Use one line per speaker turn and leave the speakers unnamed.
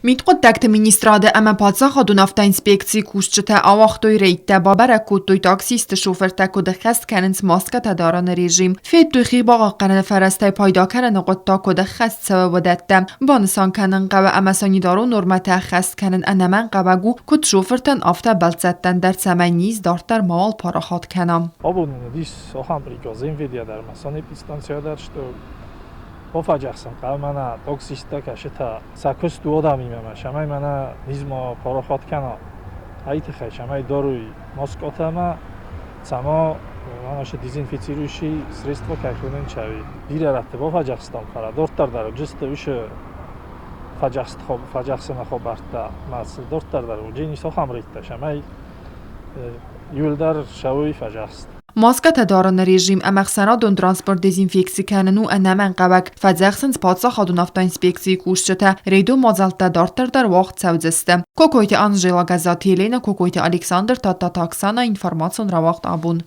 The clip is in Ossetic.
Мидхъуыддӕгты министрады ӕмӕ паддзахадон автоинспекцийы кусджытӕ ауагътой рейдтӕ, бабӕрӕг кодтой таксисты шофыртӕ куыд ӕххӕст кӕнынц маскӕтӕ дарыны режим, федтой хи бахъахъхъӕныны фӕрӕзтӕй пайда кӕныны хъуыддаг куыд ӕххӕст цӕуы, уыдӕттӕ. Банысан кӕнын хъӕуы ӕмӕ санитарон нормӕтӕ ӕххӕст кӕнын ӕнӕмӕнгхъӕуӕг у куыд шофыртӕн, афтӕ бӕлццӕттӕн дӕр, цӕмӕй низ дарддӕр мауал парахат кӕна.
Абон уыдис ахӕм приказ МВД-йӕ дӕр ӕмӕ санэпидстанцӕйӕ дӕр, что Бафӕдзӕхсын хъӕуы мӕнӕ таксисттӕ, кӕсытӕ сӕ куыст у адӕмимӕ ӕмӕ цӕмӕй мӕнӕ низ ма парахат кӕна, ай тыххӕй цӕмӕй дарой маскъатӕ ӕмӕ цӕмӕ мӕнӕ шы дезинфицирующий средства кӕй хонын чави. Бирӕ рӕтты бафӕдзӕхстам, фӕлӕ дарддӕр дӕр уыдысты уыцы фӕдзӕхсыны хабӕрттӕ ӕмӕ цы дарддӕр дӕр уыдзӕнис ахӕм рейдтӕ, цӕмӕй иуылдӕр цӕуой фӕдзӕхст.
Маскӕтӕ дарыны режим ӕмӕ ӕхсӕнадон транспорт дезинфекци кӕнын у ӕнӕмӕнгхъӕуӕг, фӕдзӕхсынц паддзахадон автоинспекцийы кусджытӕ. Рейдон мадзӕлттӕ дарддӕр дӕр уагъд цӕудзысты. Кокойты Анжела, Гӕззаты Еленӕ, Кокойты Александр, Тадтаты Оксана, информацион рауагъд абон.